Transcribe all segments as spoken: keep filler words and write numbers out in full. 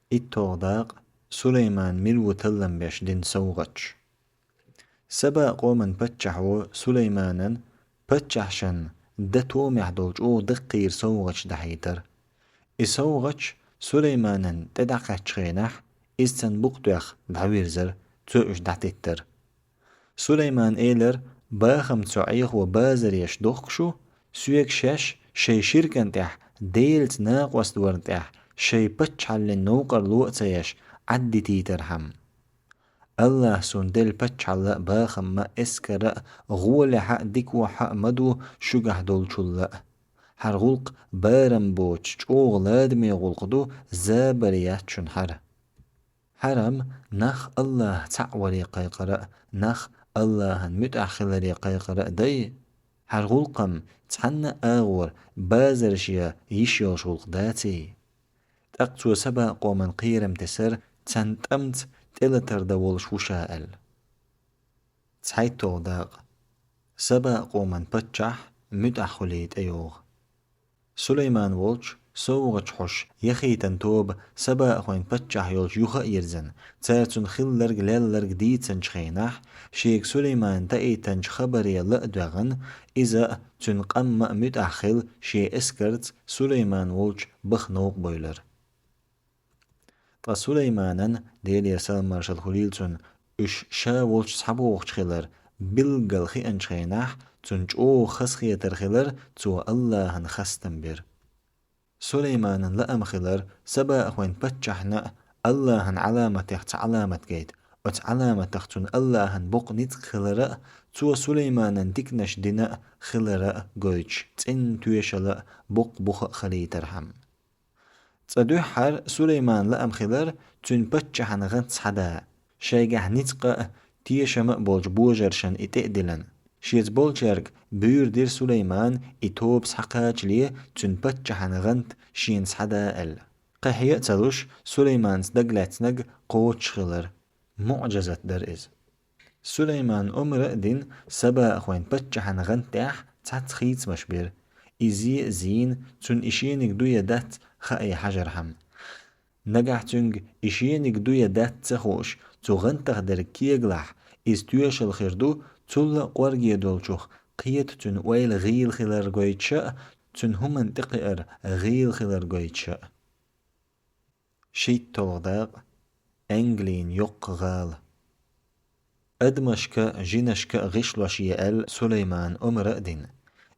ИтталгӀа дакъа. Сулайман мила ву таллам беш дина совгӀаташ. Саба къоман паччахьо Сулайманан паччахьашна дан томехь долу чӀогӀа даккхийра совгӀаташ дахьийтар. И совгӀаташ Сулайманан тӀе дӀакхаьччу хенахь, иза царна букъ тоьхна дӀавирзар, цо уьш дӀатеттар. Сулайман элар: «Бахамца со Ӏехо базар еш дохку шу, соьга шаьш шайн ширкан тӀехь, Делаца накъост варна тӀехь, шайн паччахьаллин новкъарло а ца еш, Ӏаддитийтархьама. АллахӀа суна делла паччахьалла а, бахам а, эскар а, гӀолехь а, дикохь а ма ду шуьгахь долчул а. ХӀара гӀуллакх барам боцуш чӀогӀа ладаме гӀуллакх ду, забар яц шуна хӀара. ХӀара-м нах АллахӀ цхьаъ варе кхайкхар а, нах АллахӀан муьтӀахь хиларе кхайкхар а дай. ХӀара гӀуллакх-м цхьанна а агӀор базарша йиш йолуш гӀуллакх даций?» ТӀаккха цо Саба къоман кхерам тесар, царна тӀамца тӀелатар дан волуш ву ша аьлла. ЦхьайтталгӀа дакъа. Саба къоман паччахь муьтӀахь хуьлий тӀейогӀу. Сулайман волчу совгӀаташ хьош яхийтина тоба сабаахойн паччахь йолчу юха а йирзина, цара цунна хилларг, лелларг дийцинчу хенахь, шега Сулайман даийтинчу хабаре ла а доьгӀна, иза а, цуьнан къам а муьтӀахь хилла, шен эскарца Сулайман волчу баха новкъа бевлира. Ткъа Сулайманан, Делера салам-маршалла хуьлийла цунна, уьш ша волчу схьабогӀучу хилар билггал хиъначу хенахь, цунна чӀогӀа хазахетар хилар, цо АллахӀана хастам бира. Сулайманан лаам хилар, сабаахойн паччахьна а АллахӀан Ӏаламатех цхьа Ӏаламат гайта, оцу Ӏаламатах цунна АллахӀан бокъ ницкъ хилар а, цо Сулайманан диканаш дина а хилар а гойтуш, цӀена тоьшалла а, боккха буха а хилийтархьама. Цкъа дуьххьара Сулайманан лаам хилар, цуьнан паччахьан гӀант схьадан, шайгахь ницкъ а, тешам а болчу божаршна и тӀе а диллина. Шеца болчаьрга буьйр дира Сулаймана и тоба схьакхачале, цуьнан паччахьан гӀант шена схьадан аьлла. Кхин хье а ца луш, Сулайманца дагалаьцнарг кхочуш хилар. МуӀжизат дара иза. Сулаймана омра а дина, сабаахойн паччахьан гӀанта тӀехь цхьацца хийцамаш бира. Иза а зийна, цунна и шениг ду я дац хаий хьажархьама. Нагахь цуьнга и шениг ду я дац ца хууш, цу гӀантах дерг кегалахь, иза тоьшалла хир ду, цул а кӀорге долчух кхета цуьнан ойла гӀийла хилар гойтуш а, цуьнан хӀуманна тӀекхиар гӀийла хилар гойтуш а. ШийтталгӀа дакъа. Английн йоккха гӀала. Адамашка а, жинашка а гӀишлош е аьлла, Сулаймана омра а дина,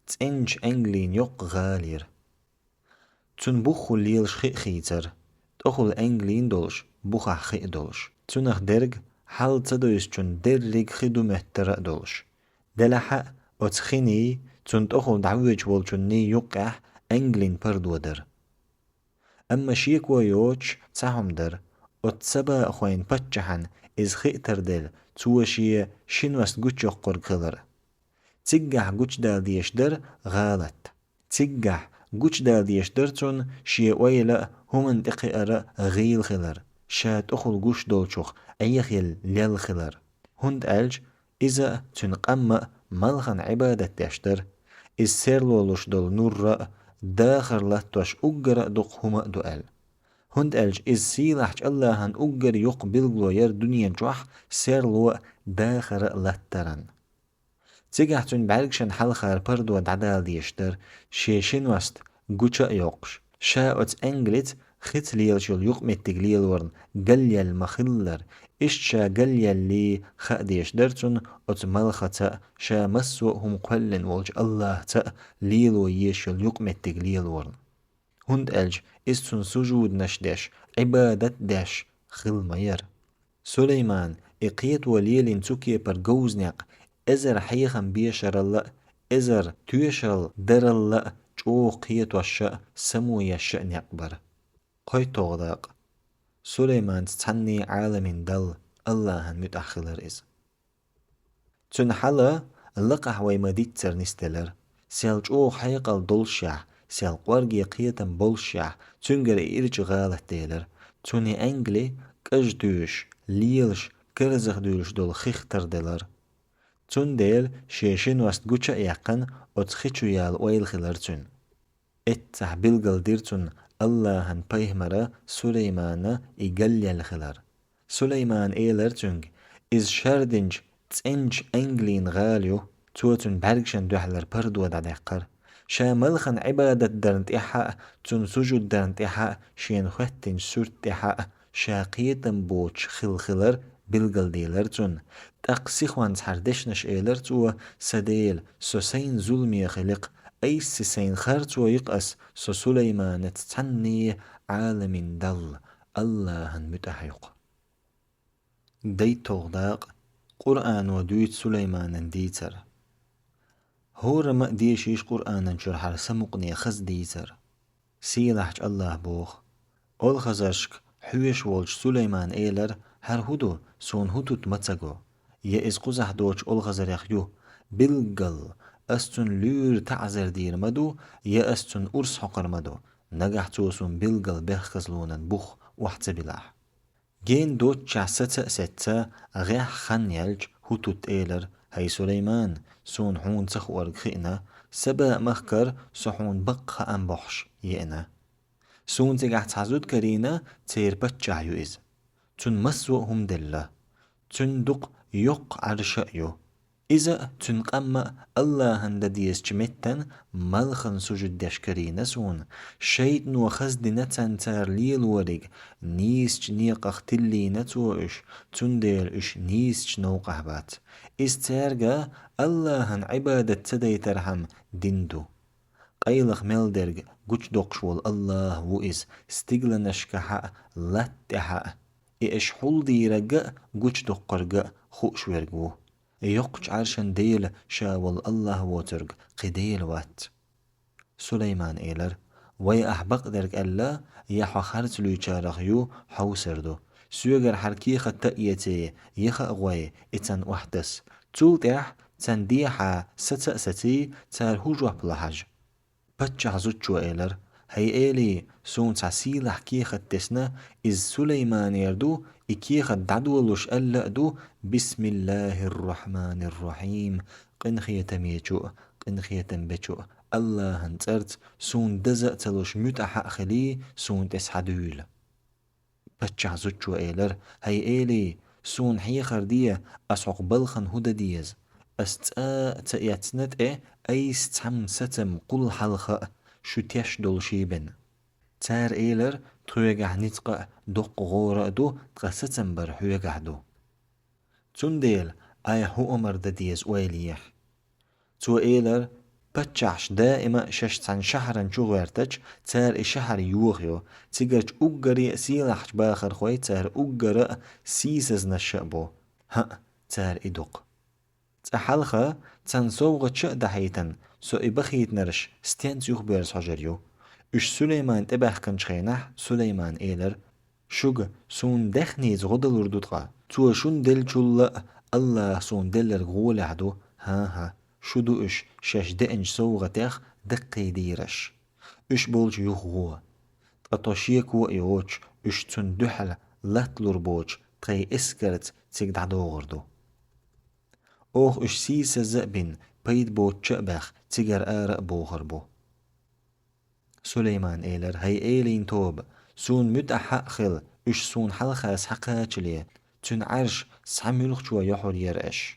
цӀеначу Английн йоккха гӀала яра. Цуьнан буххула лелаш хи а хийцара, тӀехула Англин долуш, бухахь хи а долуш. Цунах дерг хьал ца девзачунна дерриг хи ду моьттар а долуш. Делахь а оцу хиний, цунна тӀехула дӀавоьдуш волчунний юккъехь Англин пардо дара. Амма шеко йоцуш цхьа хӀума дара, оцу сабаахойн паччахьна иза хи а тарделла, цо шен шиност гучуйоккхург хилар. Циггахь гучудала дезаш дара гӀалат. Циггахь гучудала дезаш дара цунна шен ойла а, хӀуманна тӀекхиар а гӀийла хилар, ша тӀехула гуш долчух Ӏехаелла лелла хилар. ХӀунда аьлча иза а, цуьнан къам а малхана Ӏибадат деш дара. Иза серло луш долу нур а, дахар латтош уггар а дукха хӀума а ду аьлла. ХӀунда аьлча иза сийлахьчу АллахӀан уггар йоккха билгало яра дуьнен чохь серло а, дахар а латтаран. Цигахь цуьнан бӀаьргашна хьалхара пардо дӀадала дезаш дара, шен шиност гуча а йоккхуш. Ша оцу Англица хица лелаш йолу юкъаметтиг лелорна галъяьлла ма-хиллара, иштта ша галъяьллий хаа дезаш дара цунна оцу малхаца а, ша массо а хӀума кхоьллина волчу АллахӀца а лело езаш йолу юкъаметтиг лелорна. ХӀунда аьлча иза цунна сужуданаш деш, Ӏибадат деш хилла ма яра. Сулаймана и кхето лелийна цу кепара говза некъ эзар хьехам бешаралла а, эзар тоьшалла даралла а, чӀогӀа кхетош а, само еш а некъ бара. КхойтталгӀа дакъа. Сулайманца цхьанний Ӏаламийн Далла, АллахӀан муьтӀахь хилар иза. Цуьнан хьал лакхахь вай ма-дийццара нисделира. Сел чӀогӀа хьекъал доллушехь, сел кӀорге кхетам боллушехь, цуьнгара и ирча гӀалат делира. Цунна и Англи кӀажа туьйш, лелаш, карзахдуьйлуш долу хих тарделира. Цундела шен шиност гуча а яьккхина, оцу хи чу яла ойла хилира цуьнан. Эццахь билгал дира цунна Аллахьан пайхамара Сулаймана и галъяьлла хилар. Сулаймана элар цуьнга: «Иза шардинчу цӀеначу Англин гӀала ю, цо цуьнан бӀаьргашна дуьхьалара пардо дӀадаьккхира. Ша малхана Ӏибадат дарна тӀехьа а, цунна сужуд дарна тӀехьа а, шена хӀоьттинчу суьрта тӀехьа а ша кхетам боцуш хилла хилар билгалделира цунна. ТӀаккха сихонца хьара дешнаш элира цо: „Сан Дела, со сайна зуламе хили-кх, айса сайна харцо йи-кх ас, со Сулайманаца цхьаьна Ӏаламийн Далла, Аллахьан муьтӀахь ю-кх“». ДайтталгӀа дакъа. Къуръано дуьйцу Сулайманан дийцар. ХӀорамма а дешийша Къуръанан чуьра хьара самукъане хаза дийцар. Сийлахьчу Аллахьа боху: «Олхазаршка хьоьжуш волчу Сулаймана элира: „ХӀара хӀун ду, суна хӀун туьту ма ца го? Я иза кхузахь доцучу олхазарех ю? Билггал, ас цунна луьйра таӀзар дийр ма ду, я ас цунна урс хьокхур ма ду. Нагахь цо суна билггал бехказлонан бух охьа ца билахь“». Гена доццушехь саца а сецна, гӀеххьа хан яьлча, хӀутут элира: «ХӀай Сулайман, суна хьуна ца хуург хиъна, Саба-махкара со хьуна баккха хаам бохьуш еана. Суна цигахь цхьа зуда карийна, церан паччахь ю иза. Цунна массо а хӀума делла. Цуьнан дукха йоккха Ӏарша а ю. Иза а, цуьнан къам а Аллахьан дан дезачу меттана малхан сужуд деш карийна суна. Шайтано хаздина царна цара лелориг, нийсачу некъах тиллийна цо уьш, цундела уьш нийсачу новкъахь бац. Иза цаьрга Аллахьан Ӏибадат ца дайтархьама дина ду. Къайлаха мел дерг гучудоккхуш волу Аллахь ву иза, стигланашкахьа а, латта тӀехьа а. И аша хьулдийриг а, гучудоккхург а хууш верг ву. Йоккхачу Ӏаршан Дела ша волу Аллахь воцург кхин Дела вац». Сулаймана элира: «Вай ахь бакъдерг аьлла, я хьо харц луьйчарах ю, хьовсар ду. Соьгара хьара кехат а эций, яха а гӀой, и царна охьатаса. Цул тӀаьхьа царна дехьа саца а саций, цара хӀун жоп ло хьажа». Паччахьан зудчо элира: «ХӀай эли, суна цхьа сийлахь кехат тесна, иза Сулайманера ду, и кехат дӀадолуш аьлла а ду: „Бисмиллахир-рахманир-рахим, къинхетамечу а, къинхетам бечу а Аллахьан цӀарца, суна даза а ца луш, муьтӀахь а хилий, суна тӀе схьадуьйла“». Паччахьан зудчо элира: «ХӀай эли, суна хьехар де, ас хьокху балхана хӀун дан деза. Ас цкъа а ца эцна тӀе айса цхьамма сацам кхул хьалха а, шу теш долуший бен». Цара элира: «Тхоьгахь ницкъ а, доккха гӀора а ду, ткъа сацам бар хьоьгахь ду. Цундела айхьа хӀун омра дан деза, ойла ехьа». Цо элира: «Паччахьаш даима а шаьш цхьана шахьаран чу гӀоьртича, цара и шахьар йохайо, цигарчу уггаре а сийлахьчу бахархой цара уггара а сийсазнаш а бу. ХӀаъ, цара и доккху. Цкъа хьалха царна совгӀаташ а дахьийтина, со и бахийтинарш стенца юхабоьрзу хьожур ю». Уьш Сулайман тӀебаьхкинчу хенахь, Сулаймана элира: «Шуьга, суна даьхница гӀо далур ду ткъа? Цо шуна деллачул а Аллаха суна делларг гӀолехь ду. ХӀан-хӀа, шу ду уьш шаьш деанчу совгӀатех даккхийдийраш. Уьш болчу юхагӀо. Ткъа тхо шеко а йоцуш, уьш цунна дуьхьал латталур боцуш, тхайн эскарца цига дӀадогӀур ду. Оха уьш сийсаза а бина, пайда боцуча а баьхна, цигара ара а бохур бу». Сулаймана элира: «ХӀай элин тоба, суна муьтӀахь а хила, уьш суна хьалха схьакхачале, цуьнан Ӏарш схьа муьлххачо йохьур яра аша?»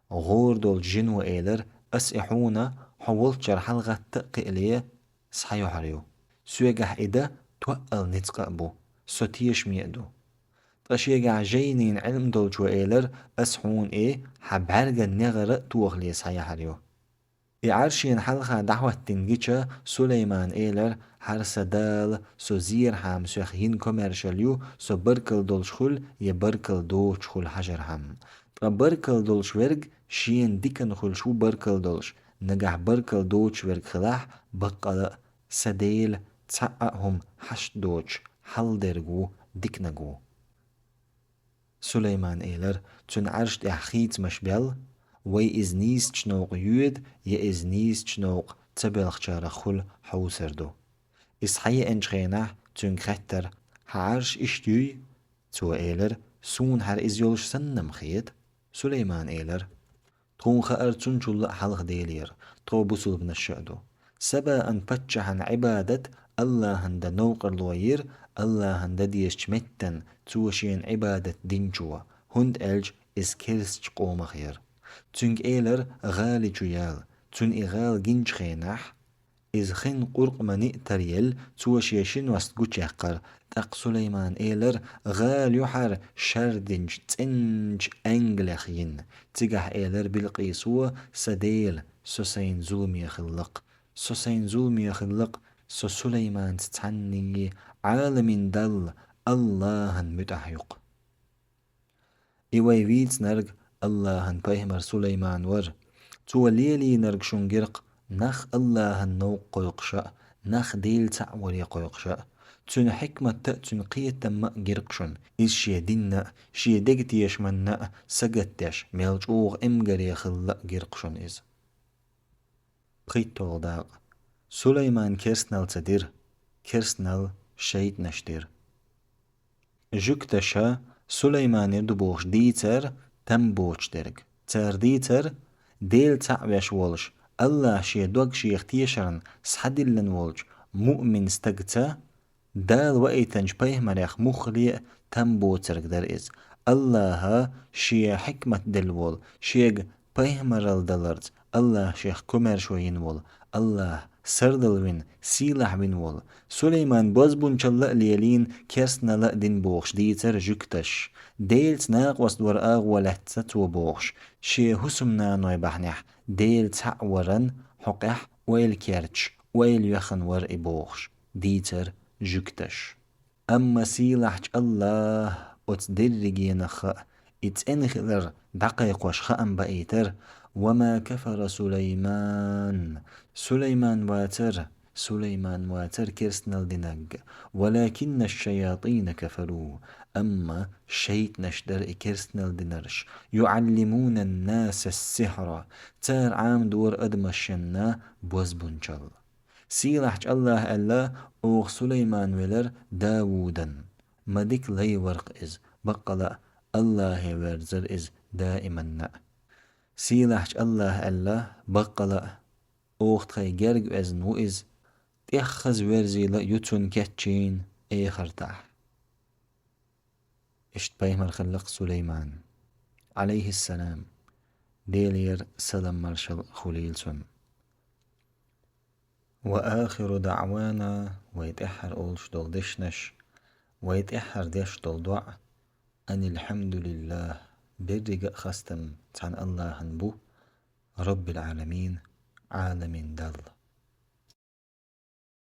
ГӀора долчу жино элира: «Ас и хьуна, хьо волччара хьалагӀатта а кхиале, схьайохьур ю. Соьгахь и дан тоъал ницкъ а бу, со тешаме а ду». Ткъа шегахь жайнийн Ӏилма долчо элира: «Ас хьуна и хьан бӀаьрган негӀара а тохале схьаяхьар ю». И Ӏаршана хьалха дӀахӀоттийна гича, Сулаймана элира: «ХӀара сан Дала, со зерхьама соьх йина комаьршалла ю, со баркалла долуш хуьлу я баркалла доцуш хуьлу хьажархьама. Ткъа баркалла долуш верг шена диканна хуьлуш ву баркалла долуш, нагахь баркалла доцуш верг хилахь, баккъала а, сан Дела, цхьаъ а хӀума хьашт доцуш, хьалдерг ву, диканиг ву». Сулаймана элира: «Цуьнан Ӏарш тӀехь хийцамаш бел, вай иза нийсачу новкъа йоьду я иза нийсачу новкъа ца боьлхучарах хуьлу хьовсар ду». И схьаеанчу хенахь, цуьнга хаьттира: «Хьан Ӏарш иштта юй?» Цо элира: «Суна хӀара иза йолуш санна-м хета». Сулаймана элира: «Тхуна хаьара цунчул а хьалха Делера, тхо бусулбанаш а ду. Сабаан паччахьан Ӏибадат Аллахьан дан новкъарло йира Аллахьан дан дезачу меттана цо шена Ӏибадат динчо, хӀунда аьлча иза керстачу къомах яра. Цуьнга элира гӀали чу яла. Цунна и гӀала гинчу хенахь, иза хин къуркъмани а таръелла, цо шен шиност гучуяьккхира. ТӀаккха Сулаймана элира: «ГӀала юьхьар шардинчу цӀеначу аьнгалех йина». Цигахь элира Билкъисо: «Сан Дела, со сайна зуламе хилла-кх. Со сайна зуламе хилла-кх, со Сулайманца цхьаьнний Ӏаламийн Далла Аллахьан муьтӀахь ю-кх». И вай вийцинарг Аллахьан пайхамар Сулайман вара. Цо лелийнарг шуна гира-кх нах Аллахьан новкъа кхойкхуш а, нах Дела цхьаъ варе кхойкхуш а. Цуьнан хьикматта а, цуьнан кхетамма а гира-кх шуна. Иза шен динна а, шен дегатешаманна а сагатдеш, мел чӀогӀа эмгаре хилла а гира-кх шуна иза. ПхийтталгӀа дакъа. Сулайман керстанал ца дира. Керстанал шайтӀанаш дира. Жуьгташа Сулайманера ду бохуш дийцар там боцуш дерг. Цара дийцар, Дела цхьаъ веш волуш, Аллахь шен дог шех тешарна схьадиллина волчу муъмин стагца Дала ваийтинчу пайхамарех муххале а там боцург дара иза. Аллахьа шен хьикмат делла волу, шега пайхамаралла даларца Аллахь шех комаьршо йина волу, Аллахь сардала вина, сийлахь вина волу. Сулайман бозбунчалла а лелийна, керстаналла а дина бохуш дийцара жуьгташ. Делаца накъост вара агӀо лаьцна цо бохуш, шен хӀусамнаной бахьанехь Дела цхьаъ варан хьокъехь ойла керташ, ойла йоьхна вара и бохуш дийцара жуьгташ. Амма сийлахьчу Аллахь оцу дерригенах хаьа, и цӀена хилар дӀакхайкхош хаам баийтара: «Ва ма кафара Сулайман». Сулайман вацара, Сулайман вацара керстанал динарг. «Валакинна шаятина кафару». Амма шайтӀанаш дара и керстанал динарш. «Юаллимуна наса сихра». Цара Ӏамадора адамашна бозбунчалла. Сийлахьчу Аллахь аьлла: «Оха Сулайман велара Давудан». Ма дика лай вара-кх иза, баккъала а Аллахье верзара иза даиманна а. Сийлахьчу Аллахь аьлла: «Баккъала а, оха тхайн герга везна ву иза, тӀех хаза верзийла ю цунна кечйина эхартахь». Иштта пайхамар хилла-кх Сулайман, Ӏалайхиссалам, Делера салам маршалла хуьлийла цунна. Ва ахиру даъвана, вай тӀаьххьара олуш долу дешнаш, вай тӀаьххьара деш долу доӀа: «Анил хьамдулиллах», беррига а хастам цхьана Аллахьан бу, Роббил Ӏаламин, Ӏаламийн Далла.